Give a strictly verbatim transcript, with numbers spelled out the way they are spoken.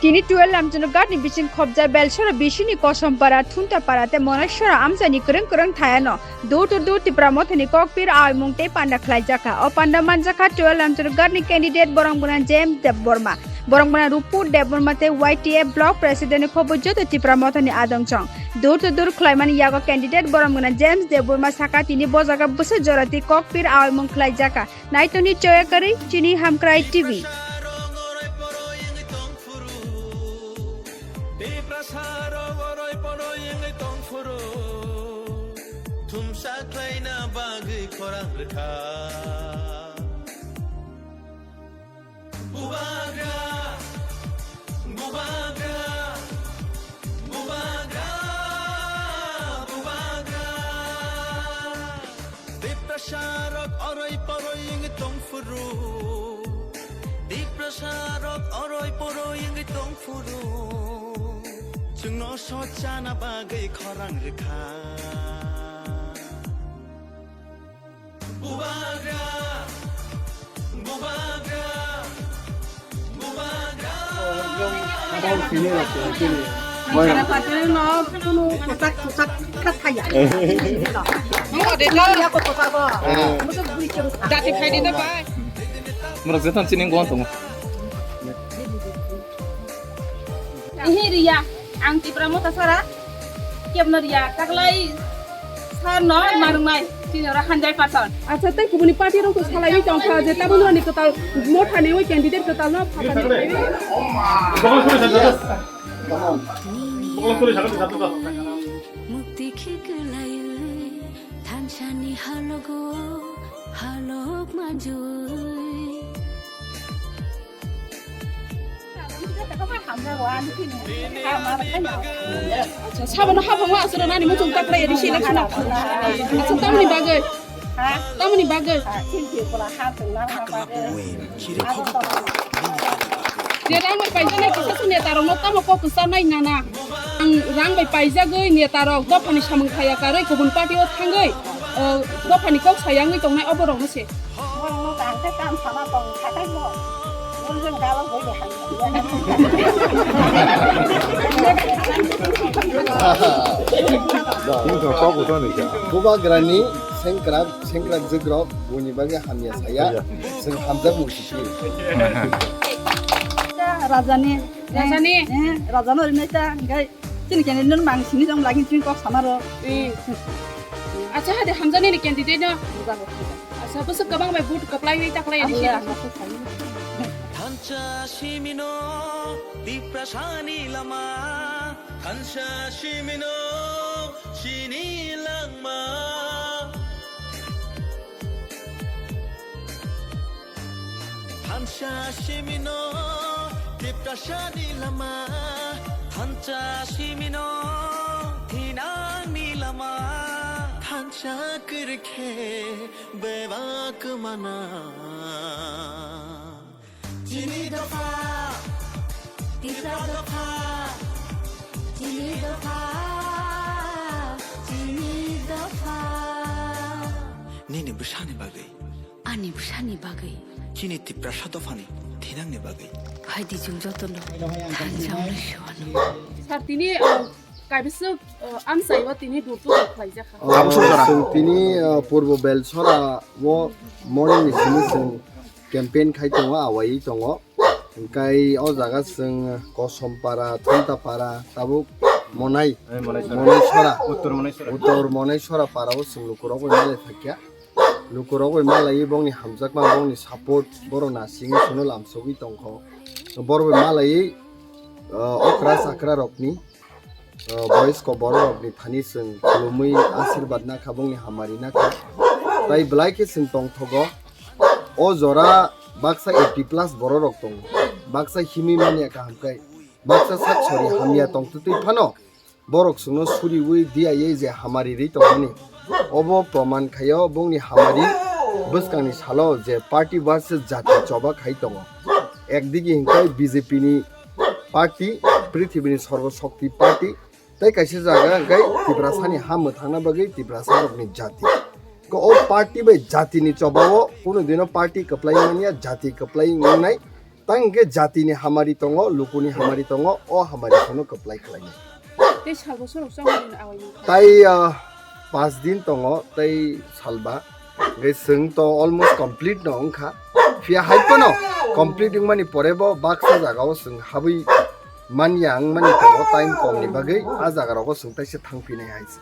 Tini twelve Lamchunughat ni bising khobjak Belsora bisini Kosompara, Thuntapara tei Monaisora amchaini kwrwng kwrwng thayano door to door Tipra Mothani kokpir aimung tei panda khlaijakha. O panda manjakha twelve Lamchunughat ni candidate borok bwna James Debbarma, borok bwna Rupur Debbarma tei Y T F Block President ni khobwi joto Tipra Mothani adongchong. Door to door khlaimani yago candidate borok bwna James Debbarma saka tini bo jaga bwswk jora twi kokpir aimung khlaijakha. Naitoni choya kwrwi chini Hamkrai T V. Tiprasa rok oroi poroi wngwi tongphuru, thumsa khlaina bagwi khorang rwkha. Bubagra, bubagra, bubagra, bubagra. Tiprasa rok oroi poroi wngwi tongphuru, Tiprasa rok oroi poroi wngwi tongphuru, chwngno sochana bagwi khorang rwkha. Bubagra, bubagra, bubagra. Bueno. Dati khai di na bai. Murag jatan chini gong tongo. Ihi riya, ang Tipra Motha sara, kebno riya, taklai sar no marungnai, chini ora hundred percent. Acha, tei kubuni party rok to salai tong kha je tabuk nani kwtal Motha ni oi candidate kwtal no phatar ni. Mukti khiklai thansani halogo halok majui. Acha, sabono habangma aswrwng nani muchung taklai risi election. Acha, tamni bagwi? Tamni bagwi? Je rang bai paijak nai kisa su neta rok no tamo kok kwsa nai nana. Ang rang bai paijagwi neta rok dophani samung thaya karwi kubun party o thangwi, o, dophani kok sayangwi tongnai obo rok no se. Borokno kaham khe kam sana tong khatai bo. Borokno galo boi bo hai. Bubagrani sengkrak, sengkrak jwkrok buini bagwi hamya saya. Chwng hamjak musi. Rajani. Rajani. Eh, rajano rinai ta, gai. Chini kene non bang sini jong lagi chini kok samaro. Eh. Acha, hade hamjani ni candidate no. Acha, bwswk kwbang bai vote kwplai wi taklai ani sini. Thansa simino Tiprasani lama, thansa simino chini langma. Thansa simino Tiprasani lama, thansa simino thinangni lama, thansa kwrwikhe bebak mana. Chini dopha, Tipra dopha, chini dopha, chini dopha. Nini bwsani bagwi. Ani bwsani bagwi. Chini Tiprasa dophani thinangni bagwi. Phaidi chwng jotono thansa wngwi sewano. Sir, tini, uh, kaibisa, uh, amchaiwa tini dur tudur khlaijakha. Abo sujara. Chwng tini, uh, Purbo Belsora o morning ni simi chwng campaign khai tongo, awaiwi tongo. Hwnkhe o jaga chwng Kosompara, Thuntapara, tabuk Monai, eh, Monaisora. Monaisora. Uttor Monaisora. Uttor Monaisora para o chwng lukurok bai malai phakya. Lukurok bai malaiwi bongni hamjakma, bongni support, borok nasingwi chwngno lamsogwi tongkho. Borok bai malaiwi, ah, okra chakra rokni, ah, boyos ko borok rokni thani chwng khulumwi asirwad nakha, bongni hamari nakha. Tai belai khe chwng tongthogo. O jora baksa eighty plus borok rok tongo. Baksa himwi manya kaham khe. Baksa sak sori hamya tongtwtwi phano. Borok chwngno suriwi diyaye je hamari ri tongmani. Obo proman khaio bongni hamari bwskangni salo je party versus jati choba khai tongo. Ekdigi hinkhe B J P ni party, prithibini sorbo shokti party, tei kaisa jaga hinkhe Tiprasani ha mwthangna bagwi Tiprasarokni jati. Ko o party bai jatini chobao kunu dino party kwplai manya, jati kwplai wngnai. Tang hwnkhe jatini hamari tongo, lukuni hamari tongo, o hamari phano kwplai khlainai. Tei sal bosorok chongmani awai nangkha. Tai, ah, pas din tongo, tei salba. Hwnkhe chwng to almost complete no wngkha. Phiya hai phano complete wngmani pore bo baksa jagao chwng habwi manya wngmani tongo, time komni bagwi a jagarogo chwng taisa thangphinai hai se.